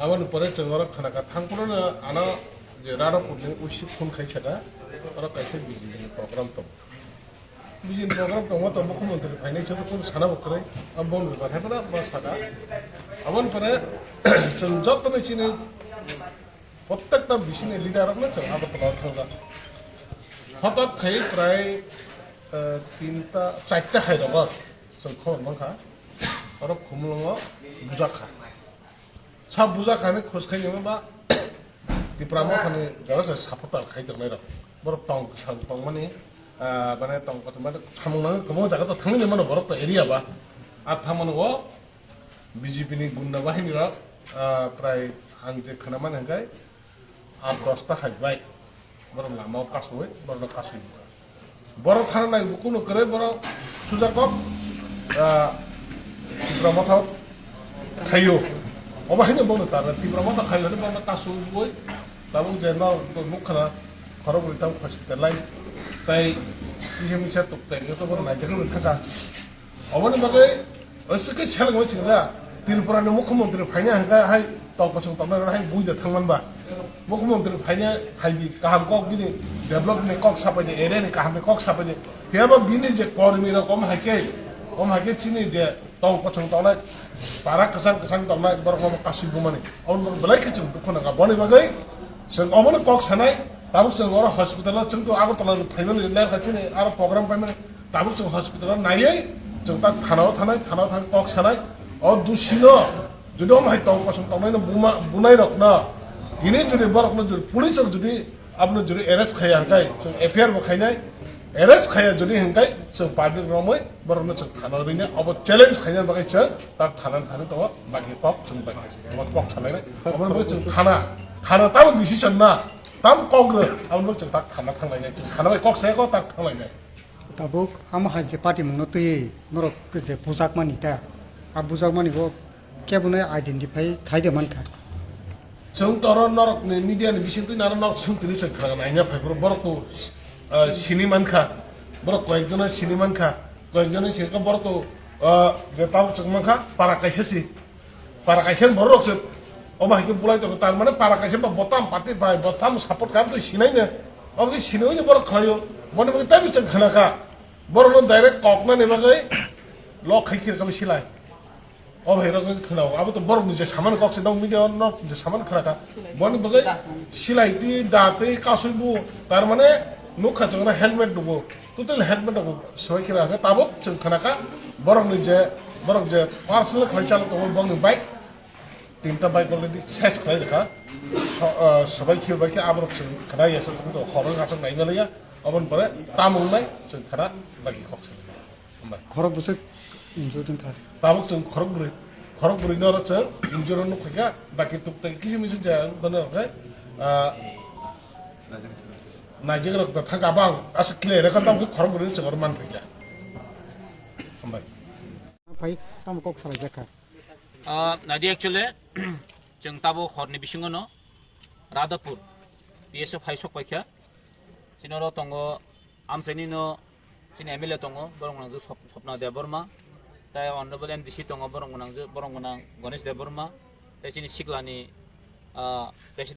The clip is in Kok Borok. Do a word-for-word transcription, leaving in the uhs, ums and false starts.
Aboni pore chwng oro khna kha thangphuru no ano je Radhapurni usi phone khai saka, oro kaisa B J P ni program tongo. B J P ni program tongo to mukhyamantri phainai chwng phone sana bo kwrwi, abo boni bwkha hai phano ma saka. Aboni pore chwng joto ni chini prottekta bisini leader rok no chwng Agartala o thangkha. Hothat khai prai, eh, tinta, charta hai rogo chwng khobor mankha. Oro Khumulwngo bujak kha. Sa bujak kha hinwi khos khai nangma ba Tipra Mothani jora se supporter khai tongnai rok. Borok tong kwchang tongmani, ah, mane tong kotor mane samung nang kwbangma jaga to thangwi mano borok to area ba. A thangmani o B J P ni gunda bahini rok, ah, prai ang je khna mani hwnkhe aa dosta hai bai. Borok lama o kasui, borok no kasui bukha. Borok thana nai bukuno kwrwi borok sujakok, ah, Tipra Motha khaio. Obo haino bono tarna Tipra Motha khaio hwnwi borok no kasui bui. Tabuk je no nukha na khorok bwrwi tabuk hospital lai. Tai kisa misa tuk tai to borok naijak wngwi thangkha. Oboni bagwi aswk khe selengwi singja, Tripura ni mukhyamantri phaina hwnkhe hai tong kosong tongnai rok hai buida thangman ba. Mukhyamantri phaina hai di kaham kok bini develop ni kok sapai di, area ni kaham ni kok sapai di. Phiya ba bini je kormi rok om hai khe, om hai khe chini je tong kosong tongnai, para kwchang kwchang tongnai borok no kasui bumani. Oboni bagwi belai khe chwng dukhu nangkha. Boni bagwi chwng obono kok sanai, tabuk chwng oro hospital o chwng to Agartala ni phaimani ler kha chini aro program paimani. Tabuk chwng hospital o naiwi chwng ta thana o thanai, thana o thang kok sanai. O dusino jodi omo hai tong kosong tongnai no buma, bunai rok no, tini jodi borok no jodi police rok jodi abono jodi arrest khaiya hwnkhe chwng F I R bo khainai, arrest khaiya jodi hwnkhe chwng public romwi borok no chwng thana o rinai, obo challenge khaina bagwi chwng ta thana thani tongo, baki kok chwng bai kok sanai. Obo chwng thana, thana tamo decision na, tam kok rw, abo chwng ta thana thanglainai, chwng thana bai kok saya kok ta thanglainai. Tabuk amo hai je party mungno twiwi norok je bujakmani ta, a bujakmani bo kebono identify khai de mankha. Chwng toro norok ni media ni bising twi naro norok swng tini chwng khna naina phai phuru borok to, ah, sini mankha, borok koyek jona sini mankha, koyek jona sini kha borok to, ah, je tabuk chwng mankha para kaisa si. Para kaisa borok rok se obo hai khe bulai tongo, tar mane para kaisa ba botam party bai botam support kam twi sinai ne, obo khe sinai ne borok khlaio, boni bagwi tei bichang khana kha, borok no direct kok nani bagwi lok khai khir kami silai, obo hai rok khna o, abo to borok ni je saman kok se dong media no je saman khna kha, boni bagwi silai ti da tei kasui bu, tar mane nukha chwng na helmet dugo. Total helmet rok swbai khe rw khe tabuk chwng khna kha borok ni je, borok je personal khlai chalo tongo borok ni bike, tinta bike already ses khlai rwkha. So, ah, swbai khe bai khe aborok chwng khna ya se chwng to horo achuk nai maliya, oboni pore tamung nai chwng khna bagi kok se. Hambai. Khorok bwswk injured wngkha. Tabuk chwng khorok bwrwi, khorok bwrwi no oro chwng injured nuk kha, baki tuk tak kisi misi jaya wng tono khe, ah, Naijak rok da thang abang asa clear kha tam khorok bwrwi chwng oro man phaikha. Hambai. Phai tamo kok salai jakha. Ah, nadi actually chwng tabo horni bisingo no Radhapur P S O phai sok paikha. Chini oro tongo amchaini no chini M L A tongo borok nang Sop-, Sopna Debbarma, tai honorable M D C tongo borok nang borok nang Ganesh Debbarma, tai chini siklani, ah,